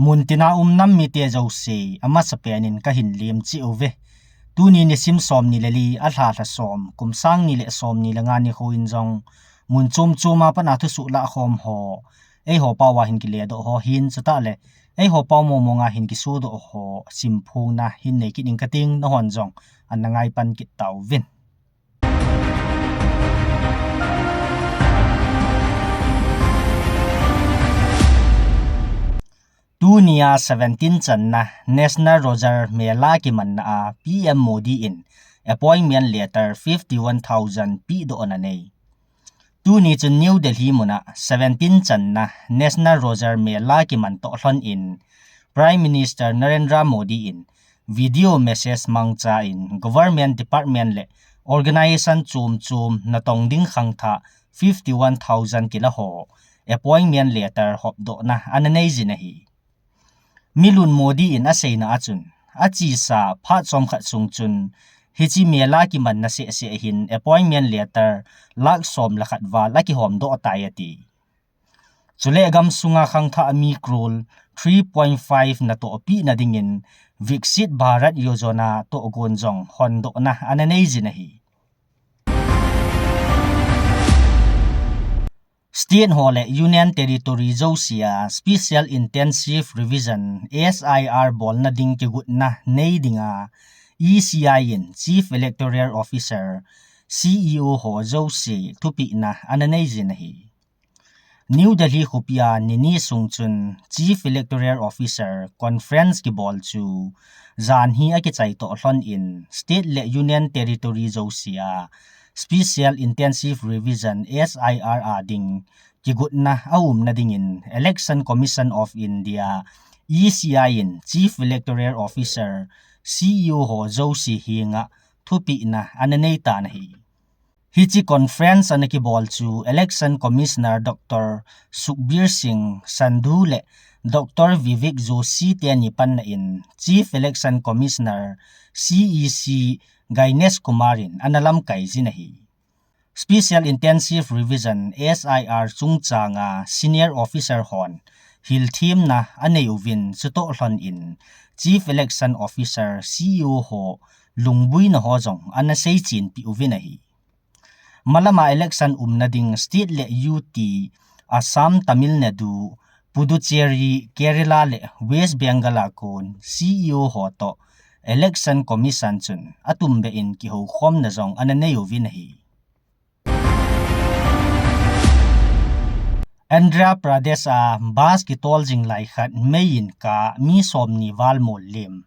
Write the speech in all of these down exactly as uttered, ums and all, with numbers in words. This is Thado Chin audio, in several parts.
Muntina um nam mite jouse, amasapen in kahin lemchih uve. Tuni nisim som ni le li, alha lha som, kum sang ni le som ni le nga nikho in jong, mun chom chom a pat a thusoh lahkhom ho, eiho pao a hin kiledoh ho hin, chutah le eiho pao mong mong a hin kisodoh ho, simphongna hin nei kit ing kating, nahon jong ana ngai pan kit tauvin. Tunia seventeen channa National Rojak Mela kimanna a P M Modi in appointment letter fifty one thousand pedoh ana nei. Tuni chun New Delhi muna seventeen channa National Rojak Mela kiman toh lhon in Prime Minister Narendra Modi in video message mangcha in government department le organization chom chom natong ding khangthah fifty one thousand kila ho appointment letter hopdohna ana nei jin ahi. Milun Modi in aseina a chun, achesa phat chomkhat sung chun, hiche mela kimanna seh seh hin appointment letter lakh som le khat val akihomdoh tai ati. Chule gamsunga khangthah mi crore three point five natoh pehna dingin Viksit Bharat Yojana toh gon jong hondohna ana nei jin ahi. State ho le Union Territory jousea Special Intensive Revision, S I R, bolna ding kigotna nei dinga E C I in Chief Electoral Officer, C E O ho jouse thupehna ana nei jin ahi. New Delhi khopia nini sung chun Chief Electoral Officer Conference kibol chu jan hi akichai toh lhon in State le Union Territory jousea Special Intensive Revision, S I R, a ding kigotna aumna dingin Election Commission of India, E C I, in Chief Electoral Officer, C E O ho jouse henga thupehna ana nei tan ahi. Hiche conference ana kibol chu Election Commissioner Doctor Sukhbir Singh Sandhu le Doctor Vivek Joshi teni panna in Chief Election Commissioner, C E C, Ganesh Kumar in ana lamkai jin ahi. Special Intensive Revision, S I R, chungchanga senior officer hon hilthemna anei uvin chutoh lhon in Chief Election Officer, C E O ho lungboina ho jong ana seichenpi uvin ahi. Malama election umna ding state le U T, Assam, Tamil Nadu, Puducherry, Kerala le West Bengal a kon C E O ho toh Election Commission chun atumbeh in kihoukhomna jong ana nei uvin ahi. Andhra Pradesh a bus kitol jing lai khat mei in kah mi somni val mollim.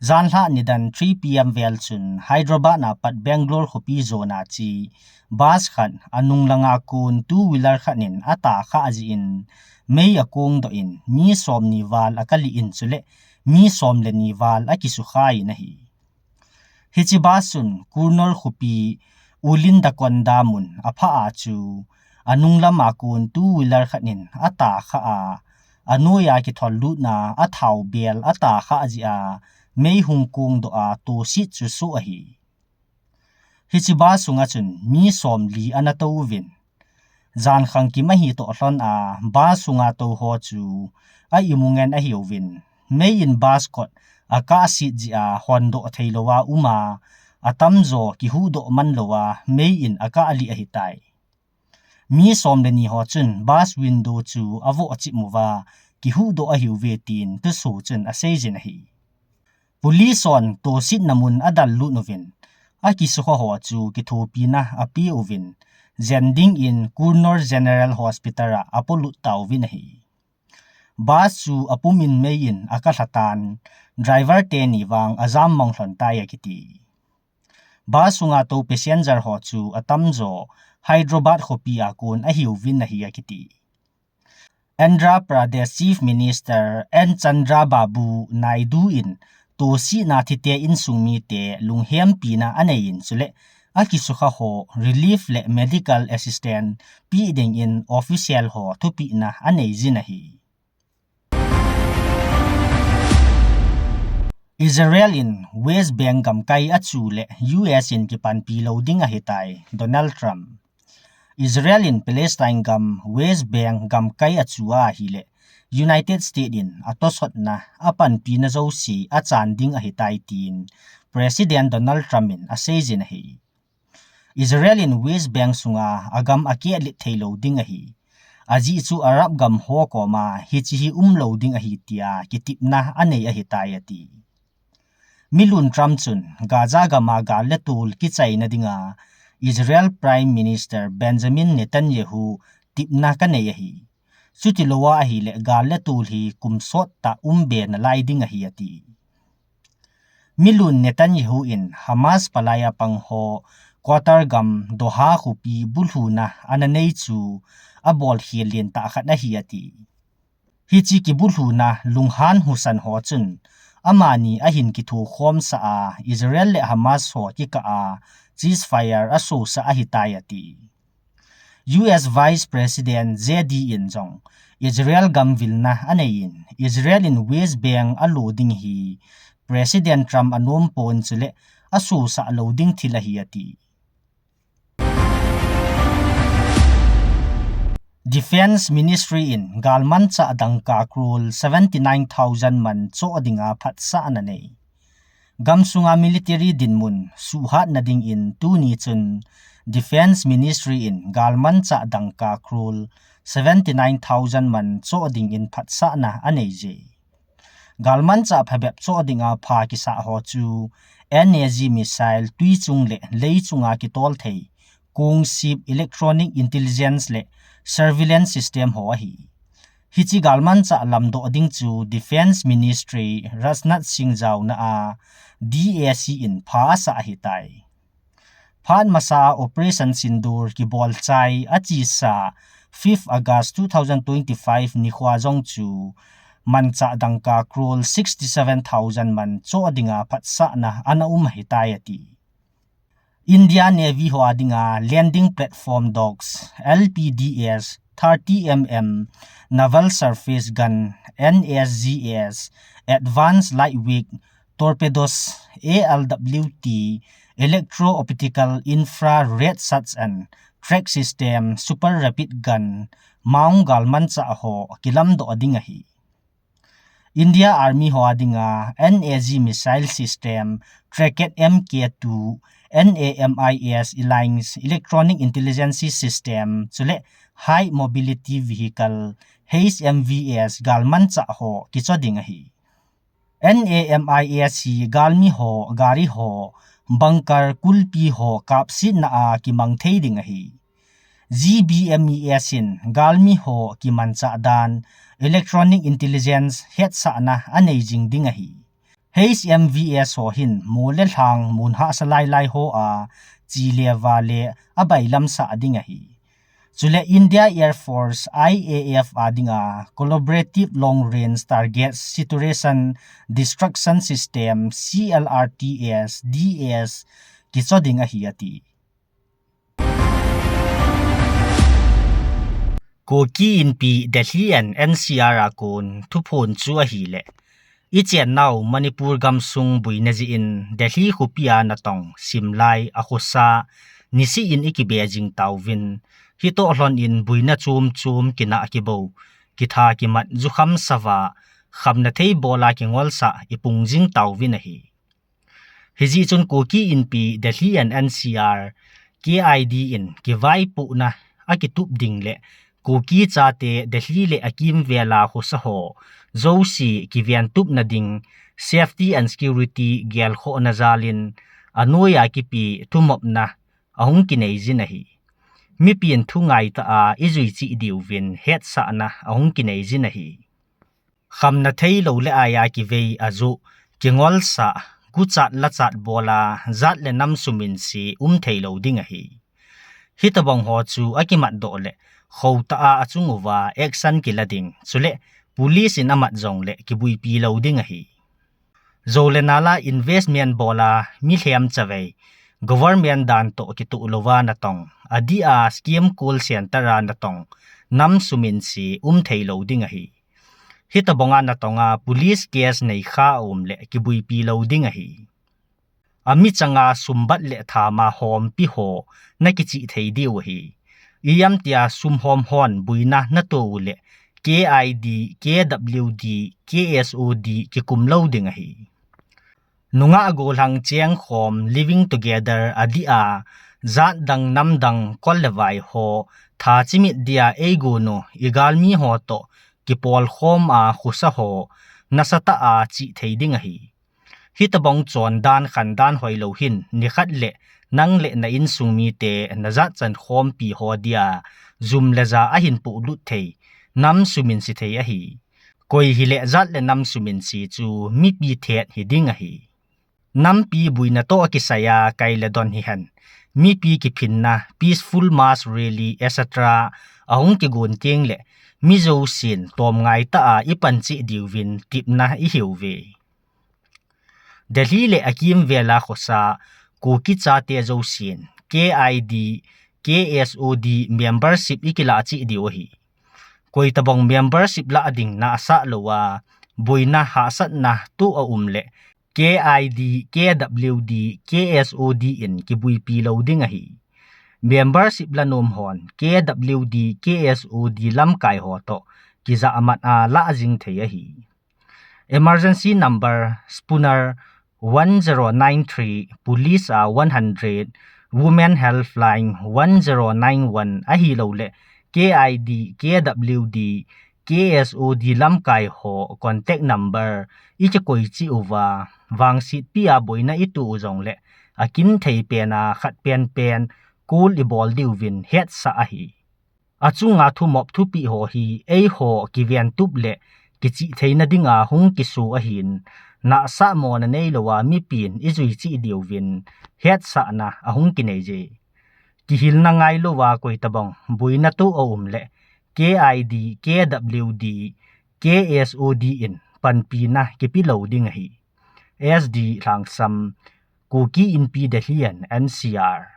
Janlhah nidan three P M vel chun Hyderabad a pat Bangalore khopi jona che bus khat anung langa kon two wheeler khat in atah khah jeh in mei akongdoh in mi somni val akali in chule mi som le ni val akisukha in ahi. Hiche bus chun Kurnool khopi Ulindakonda mun aphah a chu anung lama kon two wheeler khat in atah khah a, anoiya kithollutna athao bel atah khah jeh a mei hung kongdoh a tohset chu soh ahi. Hiche bus sunga chun mi somli ana tou uvin. Jankhang kim ahi toh lhon a bus sunga tou ho chu a imu ngen ahiuvin. Mei in bus kot akahset jeh a hondoh theilouva uma, atamjo kihuhdoh manlouva mei in akah lih ahitai. Mi som le ni ho chun bus window chu avoh chip uva kihuhdoh ahiuve tin thusoh chun aseijin ahi. Police hon tohsetna mun adallut uvin, akisukha ho chu kithopina apeuvin, jen dingin Kurnool General Hospital a apolut tauvin ahi. Bus chu apumin mei in akah lhatan, driver teni vang ajam mong lhon tai akiti. Bus sunga tou passenger ho chu atamjo Hyderabad khopi a kon ahiuvin ahi akiti. Andhra Pradesh Chief Minister N Chandrababu Naidu in tohsetna thite insung mite lunghempina anei in chule akisukha ho relief le medical assistance pe dingin official ho thupehna aneijin ahi. Israel in West Bank gamkai achu le U S in kipanpi lou ding ahitai, Donald Trump. Israel in Palestine gam West Bank gamkai achu ahile United States in atosotna, apanpina jouse achan ding ahitai tin President Donald Trump in aseijin ahi. Israel in West Bank sunga agam akehlet theilou ding ahi. Ajeh chu Arab gam ho koma hiche hi umlou ding ahi tia kitepna anei ahitai ati. Milun Trump chun Gaza gama gal le tol kichaina dinga Israel Prime Minister Benjamin Netanyahu tepna kanei ahi. Chutilouva ahile gal le tol hi kum sottah umbe nalai ding ahi ati. Milun Netanyahu in Hamas palai apang ho Qatar gam Doha khopi bulhuna ananei chu abolkhel lentah khat ahi ati. Hiche kibulhuna lunghan husan ho chun amani ahin kithokhomsah a Israel le Hamas ho kikah a ceasefire asosah ahitai ati. U S Vice President J D in jong Israel gam vilna aneiyin Israel in West Bank alo ding hi President Trump anompon chule asosah lou ding thil ahi ati. Defence Ministry in galmanchah dangka crore seventy nine thousand man choh dinga phatsahna nei. Gamsunga military dinmun suhhatna dingin tuni chun Defence Ministry in galmanchah dangka crore seventy nine thousand man choh dingin phatsahna aneije. Galmanchah phabep choh dinga pha kisah ho chu N A G missile, twichung le leichunga kitolthei kongsip, electronic intelligence le surveillance system ho ahi. Hiche galmanchah lamdoh ding chu Defence Ministry Rajnath Singh jaona a D A C in pha asah ahitai. Phat masa Operation Sindoor kibolchai achesa fifth August two thousand twenty-five nikhoa jong chu manchah dangka crore sixty seven thousand man choh dinga phatsahna ana um ahitai ati. India Navy ho a dinga Landing Platform Docks, L P D S, thirty M M Naval Surface Gun, N S G S, Advanced Lightweight Torpedoes, A L W T, Electro-Optical Infrared Search and Track System, Super Rapid Gun, mount galmanchah ho kilamdoh ding ahi. India Army ho a dinga N A G Missile System, Tracked M K two, N A M I S Alliance Electronic Intelligence System, chule High Mobility Vehicle, H M V S galmanchah ho kichoh ding ahi. N A M I S hi galmi ho, gari ho, bunker, kulpi ho kapsetna a kimang thei ding ahi. G B M E S in galmi ho kimanchah dan, electronic intelligence hetsahna anei jing ding ahi. H M V S ho hin mol le lhang mun hahsa lailai ho a chi le va le abailamsah ding ahi. Chule India Air Force, I A F a dinga Collaborative Long Range Target Situation Destruction System, C L R T S, D S kichoh ding ahi ati. Kuki Inpi Delhi and N C R a kon thuphon chu ahile, ichennau Manipur gamsung buina jeh in Delhi khopi a natong simlai akhosa nisih in ikibe jing tauvin, hitoh lhon in buina chom chom, kinah kibo, kitha kimat, jukham sava, khamna thei bola kingolsah ipung jing tauvin ahi. Hijeh chun Kuki Inpi Delhi and N C R, K I D in kivaipohna akitup ding le Kuki chate Delhi le akimvel a khosa ho jouse kiventupna ding safety and security gelkhohna jal in anoiya kipe thumopna ahung kinei jin ahi. Mipin thu ngaitah a ijui cheh diuvin hetsahna ahung kinei jin ahi. Khamna theilou le aiya kivei ajoh, kingolsah, guchat lachat bola jat le nam suminse um theilou ding ahi. Hitobang ho chu akimatdoh le khotah a achung uva action kila ding, chule police in amat jongle kibuipi lou ding ahi. Jou le nal a investment bola milhem chavei, government dan toh kitoh louva natong, adeh a scam call center a natong, nam suminse um theilou ding ahi. Hitobang a natong a police case neikha aum le kibuipi lou ding ahi. Ami changa sum bat le thama hompi ho nakichih thei diu ahi. Ijemtia sum hom hon buina nato u le K I D, K W D, K S O D kikum lou ding ahi. Nungah gollhang chengkhom living together adih a, jat dang nam dang kol le vai ho, tha chimit dia eigon u, igalmi ho toh, kipolkhom a khosa ho, nasatah a chih thei ding ahi. Hitobang chondan khandan hoilou hin, nikhat le nang le na insung mite, na jatchan khompi ho dia, jum le ja ahin pohlut thei, nam suminse thei ahi. Koi hile jat le nam suminse chu mipi thet hiding ahi. Nampi buina toh akisai a kai le don hihen, mipi kiphinna, peaceful mass rally, et cetera ahung kigon teng le, mi jousen tomngai tah a ipan cheh diuvin tipna ihiuve. Delhi le akimvel a khosa Kuki chate jousen K I D, K S O D membership ikilah cheh diu ahi. Koitabang membership lah ding nahsah lou a, boina hahsatna toh aum le, K I D, K W D, K S O D in kibuipi lou ding ahi. Membership la nom hon K W D, K S O D lamkai ho toh kijahmat a lah jing thei ahi. Emergency number Spooner one zero nine three, Police a one hundred, Women Helpline one zero nine one ahilou le K I D, K W D, K S O D lamkai ho contact number ikikoi cheh uva, vangsetpi a boina itoh u jong le, akin thei pen a khat penpen call ibol diuvin hetsah ahi. Achunga thumop thupeh ho hi eiho kiventup le kichihtheina dinga hung kiso ahin, nahsah mona neilou a mipin ijui cheh diuvin hetsahna ahung kinei je. Kihilna ngailou a koitabang boina toh aum le K I D, K W D, K S O D in panpina kipe lou ding ahi. S D Lhangsam, Kuki Inpi Delhi and N C R.